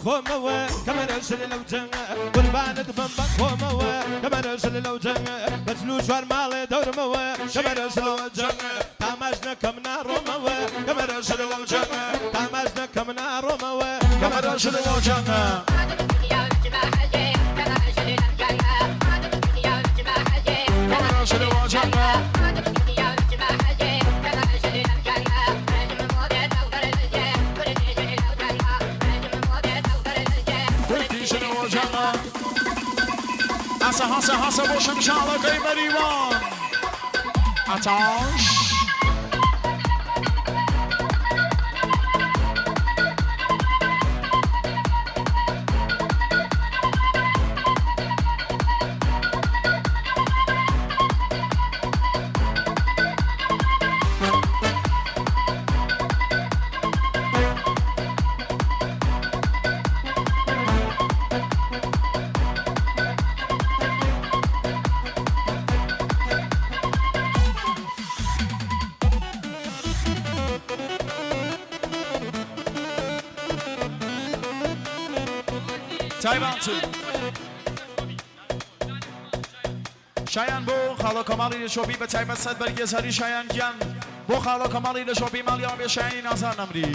بەخۆمەوە کەمەرە ژل لەو جەنگە قوربانت بم بەخۆمەوە کەمەرە ژل لەو جەنگە بەچل و چوار ماڵێ دەورمەوە کەمەرە ژل لەو جەنگە تاماش نەکەم ناڕۆمەوە کەمەرە ژل لەو جەنگە تاماش نەکەم ناڕۆمەوە کەمەرە ژل لەو جەنگە. کەمەرە ژل لەو جەنگە. کوردی ژل لەو جەنگە. هەسە هەسە هەسە بۆ شمشاڵەکەی مەریوان عەتاش. تایبەت شایان بۆ خاڵۆ کەماڵی لە شۆپی بە تایبەت سەد بەرگێزاری شایان گیان بۆ خاڵۆ کەماڵی لە شۆپی ماڵیەوە بێ شایانی نازار نەمری.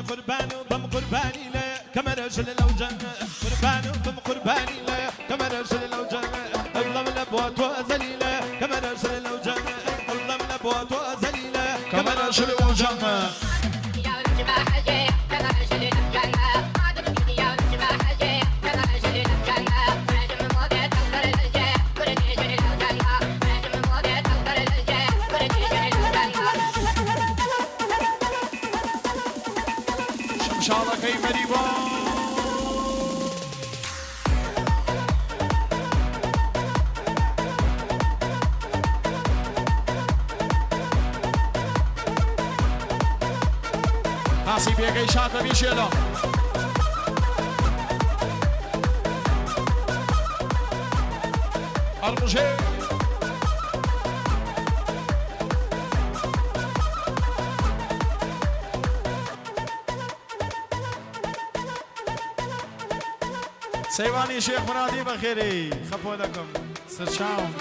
قوربان و بم قوربانی لە کەمەرە ژل لەو جەنگە قوربان و بم قوربانی لە کەمەرە ژل لەو جەنگە ئەڵڵەم لە بۆ تۆ زەلیلە کەمەرە ژل لەو جەنگە ئەڵڵەم لە بۆ تۆ زەلیلە کەمەرە ژل لەو جەنگە. شمشاڵەکەی مەریوان. پاسی پێگەی شاتە بیشێلە. ئەڕژێ. سەیوانی شێخ مرادی بەخێرێی خەپۆ دەکەم سەرچاوم.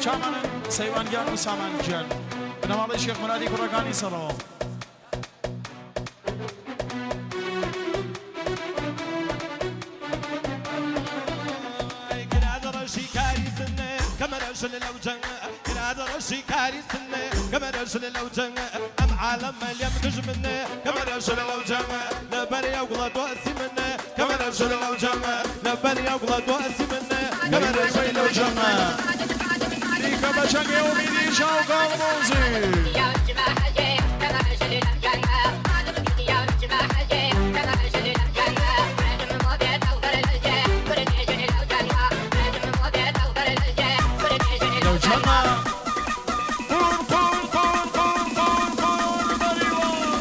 چامانن سەیوان گیان و سامان گیان بنەماڵەی شێخ مرادی کوڕەکانی سەڵەوە. دیکە بە چەنگێ ئومیدی چاوگاڵ مۆزی. لەو جەنگە قور قور قور قور قور قور مەریوانی.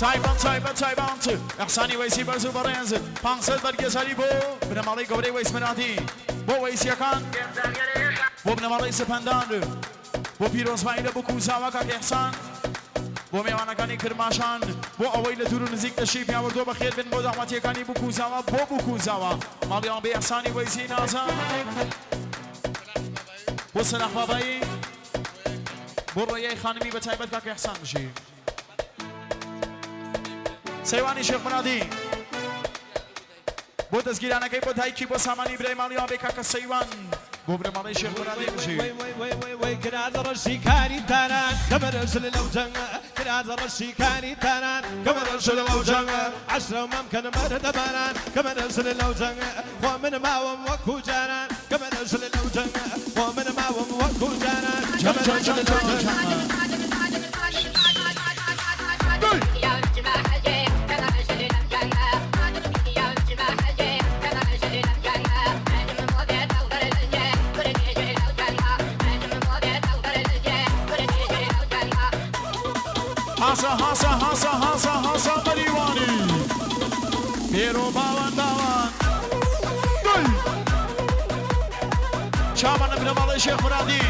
تایبەت تایبەت تایبەت ئەحسانی وەیسی بەرز و بەڕێز 500 بەرگێزاری بۆ بنەماڵەی گەورەی وەیس مرادی بۆ وەیسیەکان بۆ بنەماڵەی سپەندان بۆ پیرۆزبایی لە بوک و زاوا کاک ئیحسان بۆ مێوانەکانی کرماشان بۆ ئەوەی لە دوور و نزیک تەشریف پیاوردووە بەخێر بن بۆ داوەتیەکانی بوک و زاوا بۆ بوک و زاوا ماڵیان بێ ئیحسانی وەیسی نازان بۆ سەلاح بابایی بۆ ڕێیای خانمی بە تایبەت کاک ئیحسان بژی. سەیوانی شێخ مرادی بۆ دەستگیرانەکەی بۆ دایکی بۆ سامانی برای ماڵی ئابێ کاکە سەیوان بۆ بنەماڵەی شێخ مرادی بژی. وەی وەی وەی وەی وەی کرازە ڕەشی کاری تاران کەمەرە ژل لەو جەنگە کرازە ڕەشی کاری تاران کەمەرە ژل لەو جەنگە عەشرە و مەمکەن مەردە باران کەمەرە ژل لەو جەنگە خۆ من ماوم وەکو جاران کەمەرە ژل لەو جەنگە خۆ من ماوم وەکو جاران کەمەرە ژل لەو جەنگە. هاسە هاسە هاسە هاسە. چاوانە بنەماڵەی شێخ مرادی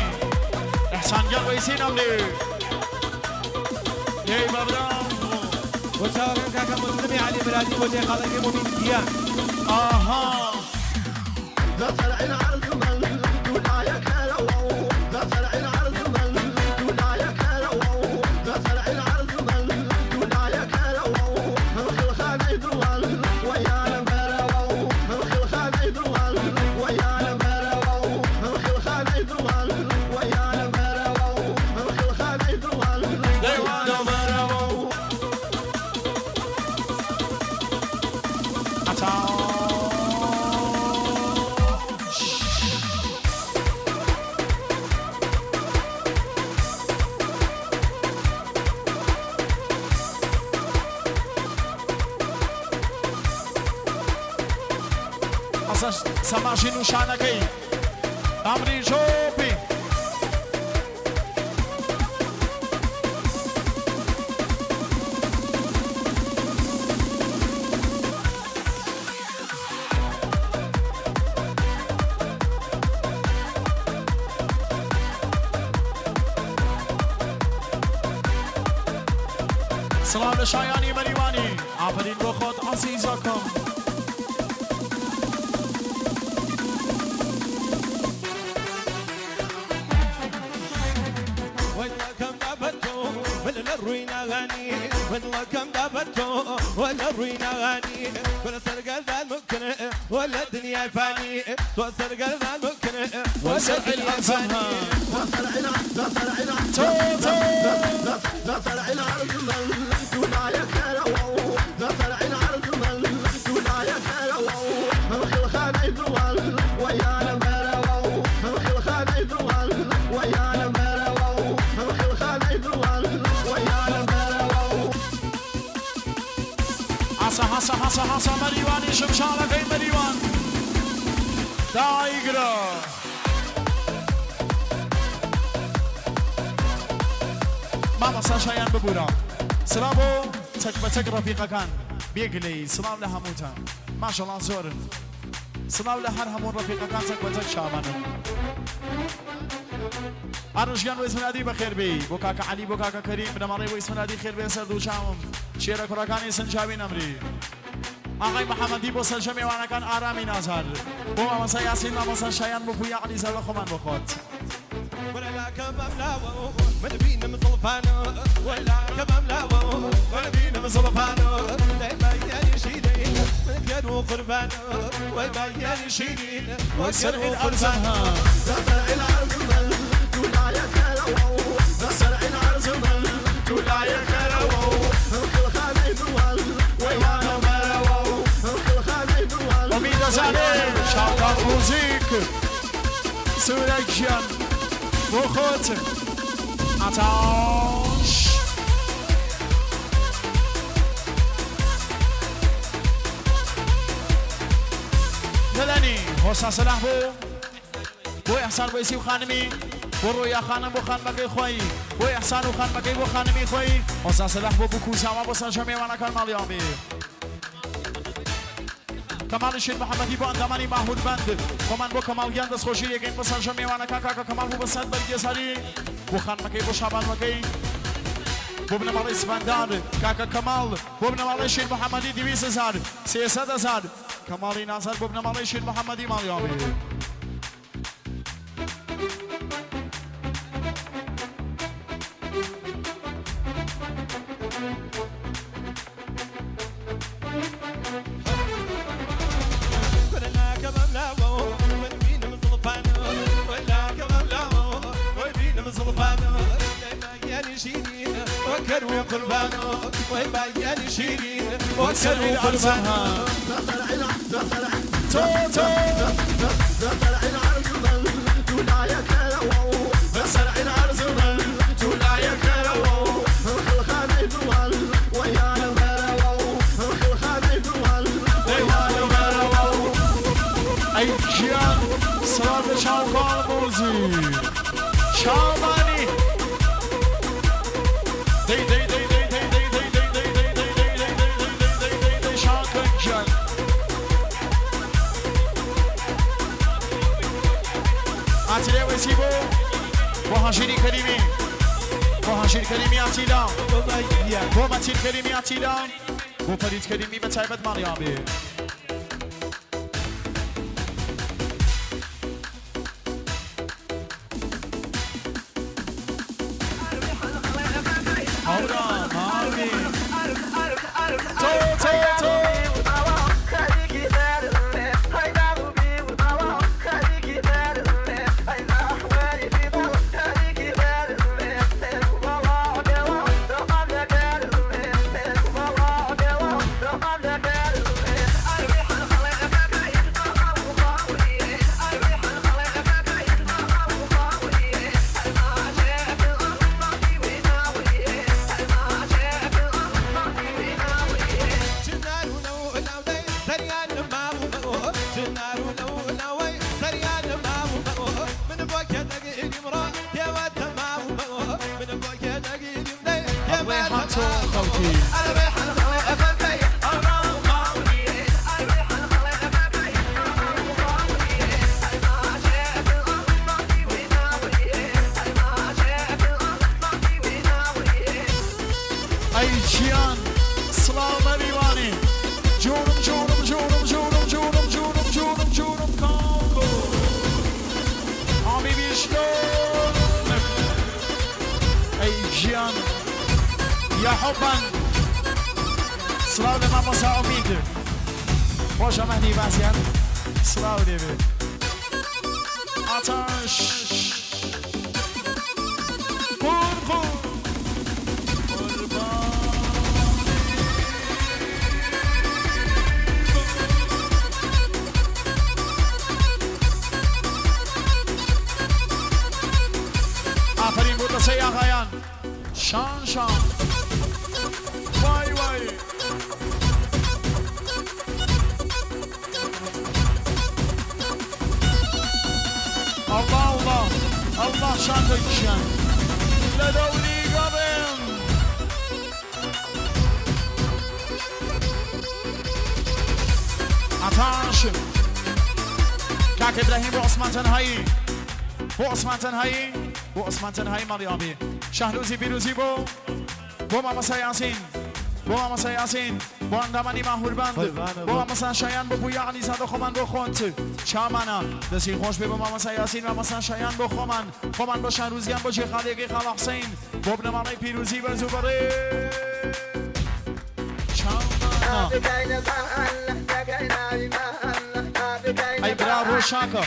ئیحسان گیان وەیسی نەمری دەی بەبرام بۆ چاوەکان کاکە موسلمی عەلی مرادی بۆ جێخاڵەکەی موبین گیان. ئاها. سەماشی نوشانەکەی ئەمری ژۆپی سڵاو لە شایانی مەریوانی ئافەرین بۆ خۆت عەزیزەکەم. ولا روينا غاني ولا سرقة المكن ولا الدنيا فاني وسرقة المكن ولا الدنيا فاني حسا حسا حسا مریوانی شمشالەکەی مریوان دایگرە. مامۆستا شایان ببوورە سڵاو بۆ تەک بە تەک ڕەفیقەکان بێگلەی سڵاو لە هەمووتان ماشەڵا زۆرن سڵاو لە هەر هەموو ڕەفیقەکان تەک بە تەک شابانن. ئارشگیان وەیسمنادی بەخێربێی بۆ کاکە عەلی بۆ کاکە کەریم بنەماڵەی وەیسمنادی خێربێ سەر دوو چاوم شێرە کوڕەکانی سنجاوی نەمری ئاغای محەممەدی بۆ سەرجەم میوانەکان ئارامی نازار بۆ مامۆستا یاسین مامۆستا شایان بۆ پویا عەلی زەلە خۆمان بخۆت. شاوکات موزیک سورەکیان بۆ خۆت ئاتاش دلانی هۆسا سەلاح بوو بۆ ئیحسان وەیسی و خانمی بۆ ڕۆیا خانم بۆ خانمەکەی خۆی بۆ ئیحسان و خانمەکەی بۆ خانمی خۆی هۆسا سەلاح بۆ بوو بۆ سەرجەم میوانەکان ماڵیان بێ. کەماڵی شیر محەممەدی بۆ ئەندامانی ماهود بەند خۆمان بۆ کەماڵگیان دەستخۆشی یەکەین بۆ سەرجەم میوانەکان کاکە کەماڵ بوو بە سەد بەرگێزاری بۆ خانمەکەی بۆ شابانوەکەی بۆ بنەماڵەی سپەندار کاکە کەماڵ بۆ بنەماڵەی شیر محەممەدی 200,000 300,000 کەماڵی نازار بۆ بنەماڵەی شیر محەممەدی ماڵیان بێ. ئەی گیان سڵاو لە چاوکاڵ موزیک چاوانی دەی دەی دەی دەی دەی دەی دەی دەی دەی دەی دەی دەی دەی دەی دەی دەی دەی دەی شاکە گیان. ئاتیلای وەیسی بۆ بۆ هەژیری کەریمی بۆ هەژیر کەریمی ئاتیلا بۆ مەتین کەریمی ئاتیلا بۆ فەرید کەریمی بە تایبەت ماڵیان بێ. هەورام هاوری تۆ تۆ تۆ ئەی گیان سڵاو مەریوانی جوورم جوورم جوورم جوورم جوورم جوورم جوورم جوورم کاکۆ حبیبی شلونك ئەی گیان یا حبا سڵاو لە مامۆستا ئومید خۆشە مەهدی بازیان سڵاو لێبێ ئاتاش قورقور ئافەرین بۆ دەسەی ئاغایان شان شان وای وای الله الله الله شان گیان لە دەوری گەڕێم ئاتاش کاک ئیبراهیم بۆ عوسمان تەنهایی بۆ عوسمان تەنهایی بۆ عوسمان تەنهایی ماڵی ئابی شەهروزی پیروزی بۆ بۆ مامۆستا یاسین بۆ مامۆستا یاسین بۆ ئەندامانی ماهورباند بۆ مامۆستا شایان بۆ پویا عەلیزادە خۆمان بۆ خۆت چامانە دەستی خۆش بێ بۆ مامۆستا یاسین مامۆستا شایان بۆ خۆمان خۆمان بۆ شەهروزیان بۆ جێخاڵیەکەی خاڵە حوسین بۆ بنەماڵەی پیروزی بەرز و بەڕێ چامانە ئەی برا ڕۆ شاکە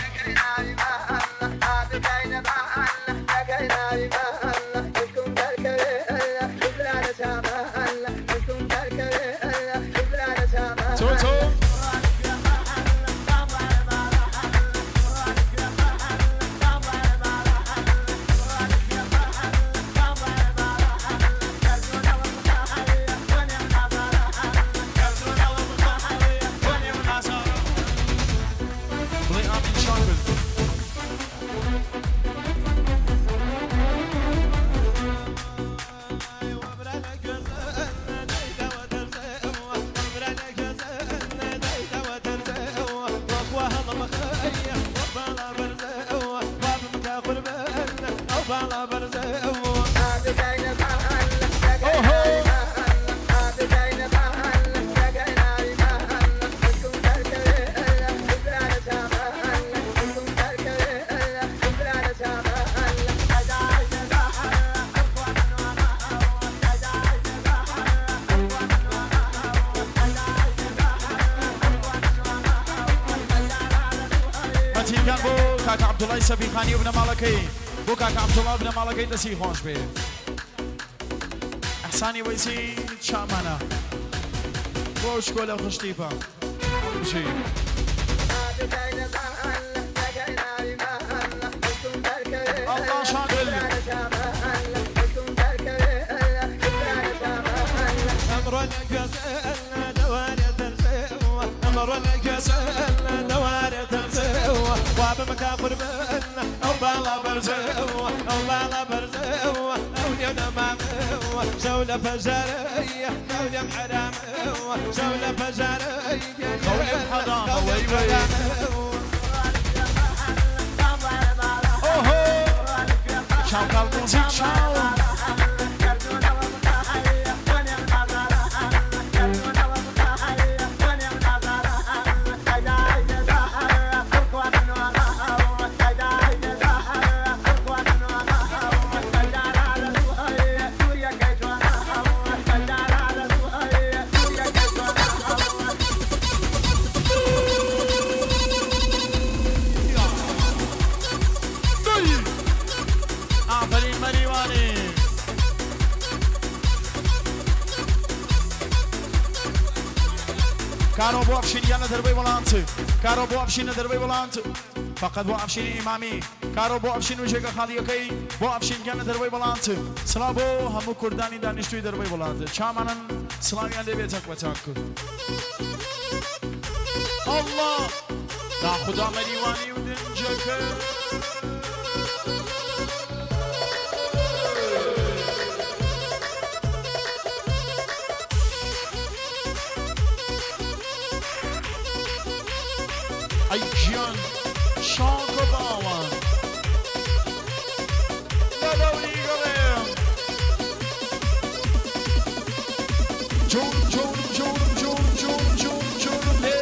تۆ تۆ بڵێ ئامین شاکر مەتینگان بۆ کاکە عەبدوڵای سەفیخانی و بنەماڵەکەی بۆ کاکە عەبدوڵا و بنەماڵەکەی دەستی خۆش بێ ئەحسانی وەیسی چامانە بۆ شکۆلە خوشتیپە بژی. الله شاکر شولة فجرية خولة حرام شولة فجرية خولة حرام وي وي. کارۆ بۆ ئەفشین گیان لە دەرەوەی وڵات کارۆ بۆ ئەفشین لە دەرەوەی وڵات فەقەت بۆ ئەفشینی ئیمامی کارۆ بۆ ئەفشین و جێگە خاڵیەکەی بۆ ئەفشین گیان لە دەرەوەی وڵات سڵاو بۆ هەموو کوردانی دانیشتووی دەرەوەی وڵات چامانن سڵاویان لێ بێ تەک بە تەک. اللە داخودا مەریوانی و دنجەکە. ئەی گیان شاکە باوان لە دەوری گەڕێم جورم جورم جورم جورم جورم جورم جورم لێ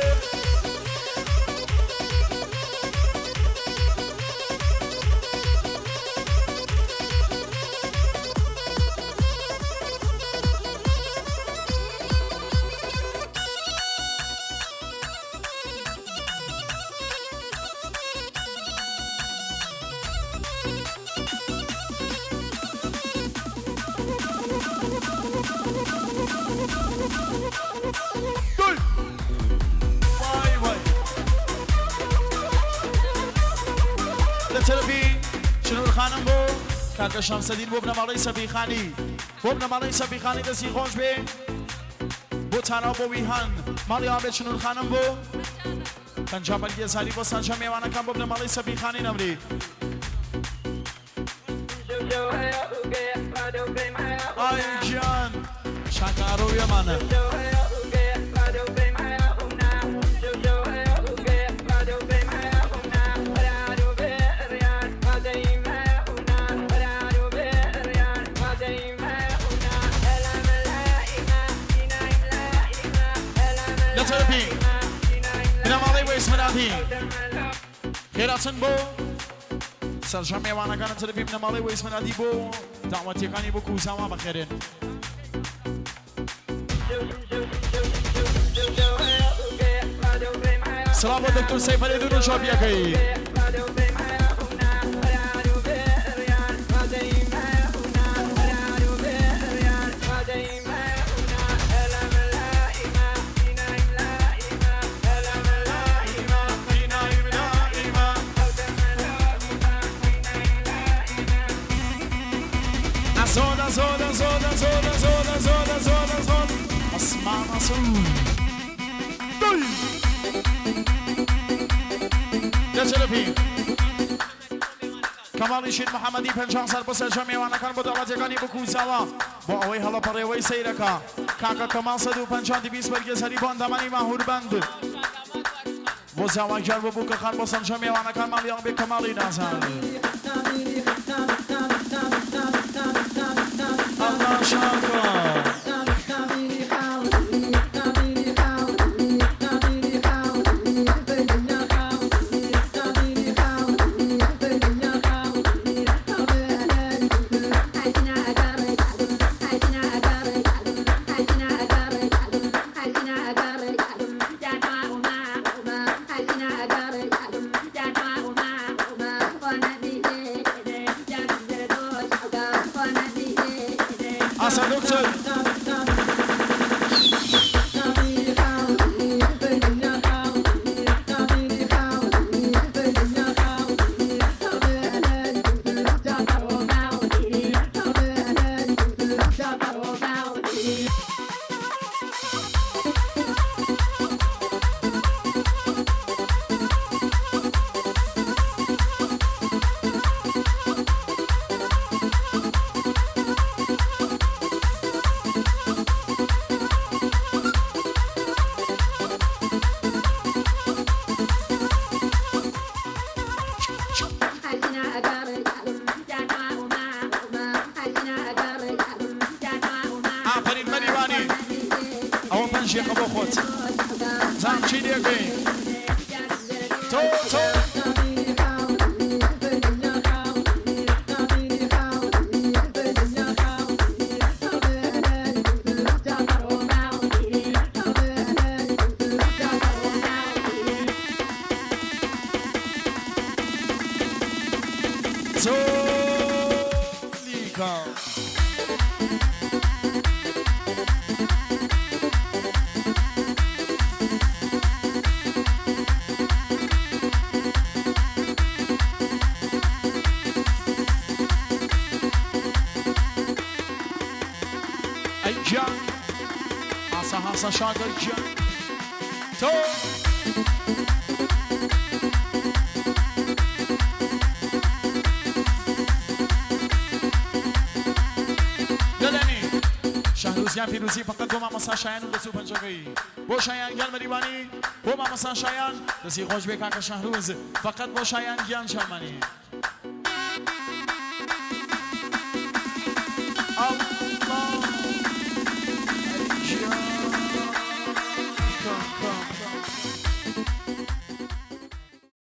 وای وای لە تەرەفی چنور خانم بۆ کاکە شەمسەدین بۆ بنەماڵەی سەفیخانی بۆ بنەماڵەی سەفیخانی دەستی خۆش بێ بۆ تاراو بۆ ویهان ماڵی ئاوێ چنور خانم بۆ 50 بەرگێ زاری بۆ سەرجەم مێوانەکان بۆ بنەماڵەی سەفیخانی نەمری. ئای گیان شاکە ئارۆویەمانە. لە تەرەفی بنەماڵەی وەیس مرادی خێراچن بۆ سەرجەم مێوانەکان لە تەرەفی بنەماڵەی وەیس مرادی بۆ داوەتیەکانی بۆ کوزاوا بەخێرێن. سڵاو بۆ دکتۆر سەیفەرێدون و چۆپیەکەی. ئەزۆن ئەزۆن ئەزۆن ئەزۆن ئەزۆن ئەزۆن ئەزۆن ئەزۆن ئەسمان ئەسۆن دوی دەچەرەفی کەماڵی شیر محەممەدی 50 سەر بۆ سەرجەم مێوانەکان بۆ داوەتەکانی بکوزاوە بۆ ئەوەی هەڵە پەڕێوەی سەیرەکە کاکە کەماڵ 150 200 بەرگێزەری بۆ ئەندامانی ماهوربەند بۆ زاواگیان بۆ بووکە خان بۆ سەرجەم مێوانەکان ماڵیان بێ کەماڵی نازار. ئەڵڵا شاکە. ئاسا دکتۆر. ئافەرین مەریوانی ئەوە پەنج یەکە بۆ خۆت زان چی لێکەی تۆ تۆ زۆلیکا. مامۆستا شاکر گیان تۆ. دەلێنی شەهروز گیان پیروزی فقط بۆ مامۆستا شایان و دەست و پەنجەکەی بۆ شایان گیان مەریوانی بۆ مامۆستا شایان دەستی خۆش بێ کاکە شەهروز فقط بۆ شایان گیان چامانی.